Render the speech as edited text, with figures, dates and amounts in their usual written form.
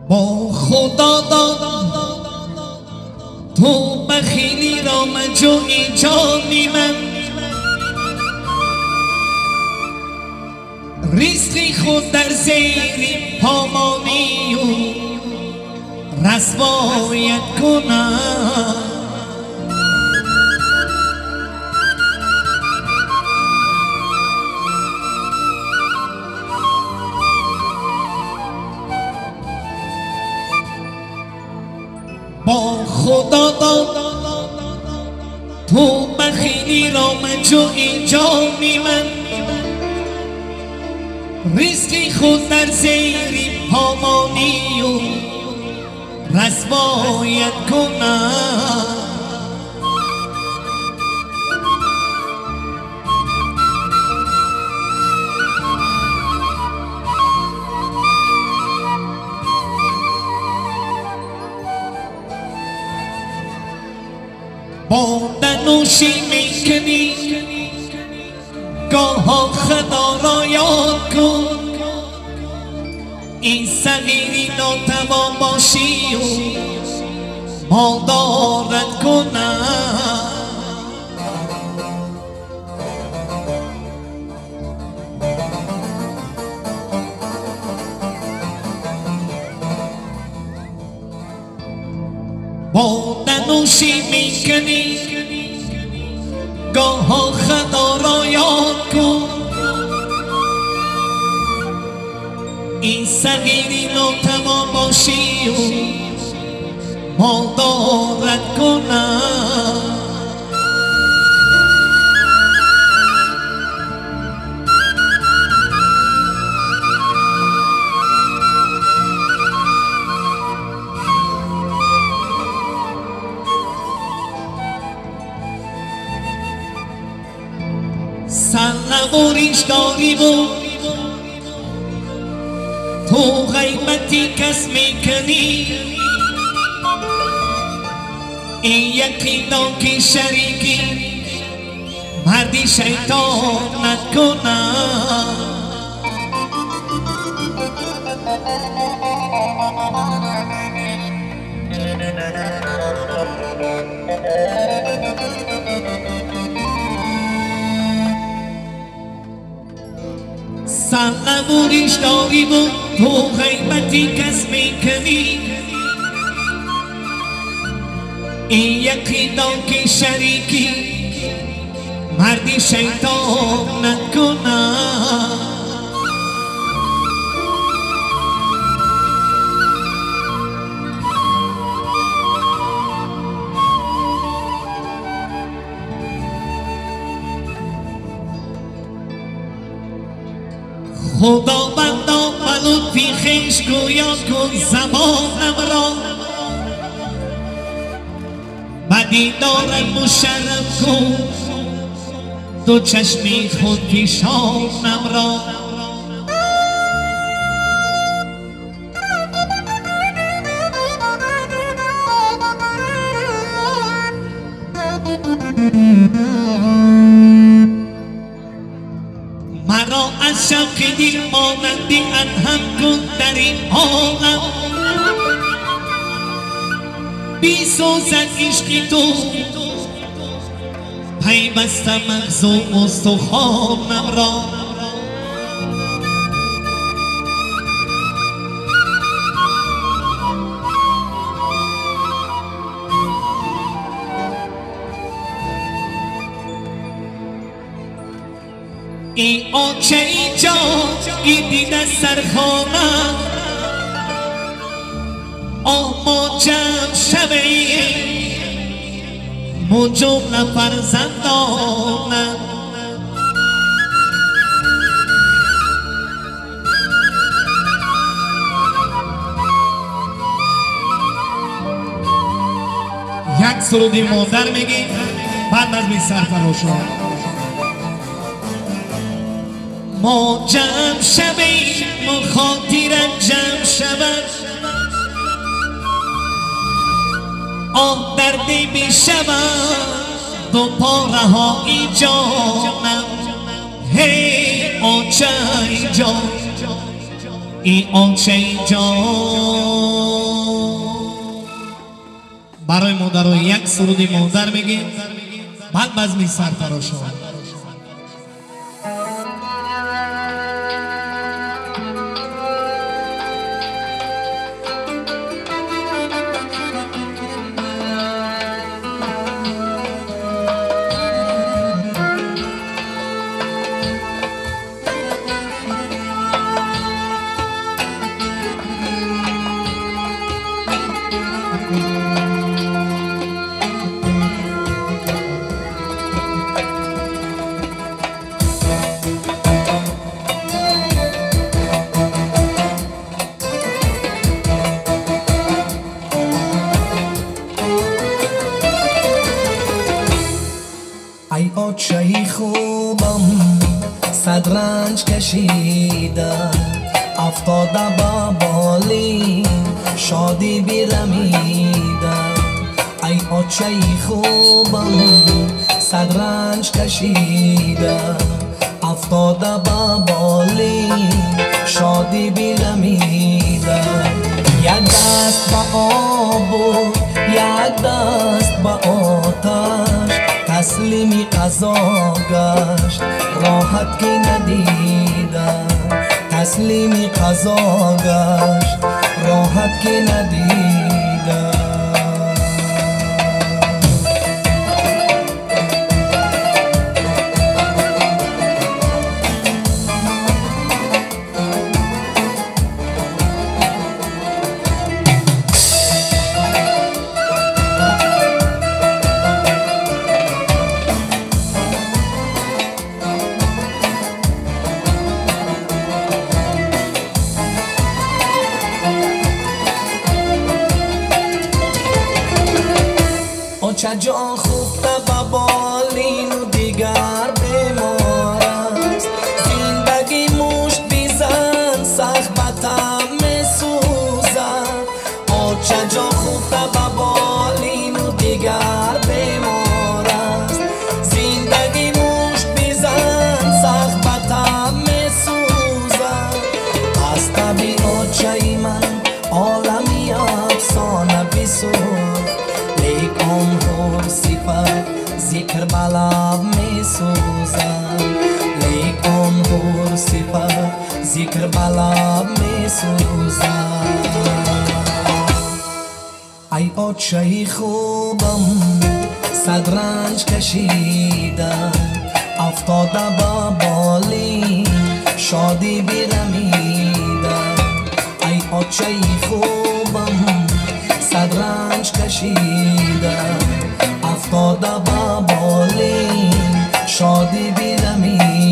با خدا داد تو بخیلی را مجوی جانی من، رزقی خود در زیر پامانی و رسوایت کنم. با خدا داد تو بخیلی را مجوی جانی من، رزقی خود در زیر پامانی و رسوایت کنم. با دنوشی میکنی گاه خدا را یاد کن، این صغیری ناتوان باشی و ما دارد کنم. با دنوشی میکنی گاه خدا را یاد کن، این صغیری ناتوان باشی و ما دارد کنم. سر ریش داری و تو غیبتی کس میکنی، این یقین دان که شریکی مردی شیطانت کنم. سر و ریش داری و تو غیبتی کس میکنی، این یقین دان که شریکی مردی شیطانت کنم. خداوندا به لطفی خویش گویا کن زبانم را، به دیدارت مشرف کن دو چشمی خود پیشانم را. مرا از شوق دل مانندی ادهم کن در این عالم، بی سوزد عشق تو پیوسته مغز و استخوانم را. ای آنچه اینجا گیدید از سرخانه، آه ما جمع شویم مو جمله فرزندانه. یک سرودی مادر میگی بعد از می سرفراشان. ما جمع شویم ما خاطرت جمع شود، آه دردی می شود دو پاره ها ای جانم. هی آنچه ای جان، ای آنچه ای جان. Барои модаро як суруди модар мегем, баъд базми сартарошон. Очаи хубам сад ранҷ кашида, афтода ба болин шодӣ бирамида. Ай очаи хубам сад ранҷ кашида, афтода ба болин шодӣ бирамида. Як даст ба обу як даст ба оташ, таслими қазо гашт роҳат ки надида. Таслими қазо гашт роҳат ки надида. Оча ҷон хуфта ба болину дигар бемор аст. Зиндагӣ мушт бизан сахт ба тан месӯзад. Оча ҷон хуфта ба болину дигар бемор аст. Зиндагӣ мушт бизан сахт ба тан месӯзад. Аз таби очаи ман олами афсона бисӯхт, лек он ҳур сифат зикр ба лаб месӯзад. Лек он ҳур сифат зикр ба лаб месӯзад. Ай очаи хубам сад ранҷ кашида, афтода ба болин шодӣ бирамида. Ай очаи хубам сад ранҷ кашида, афтода ба болин шодӣ бирамида.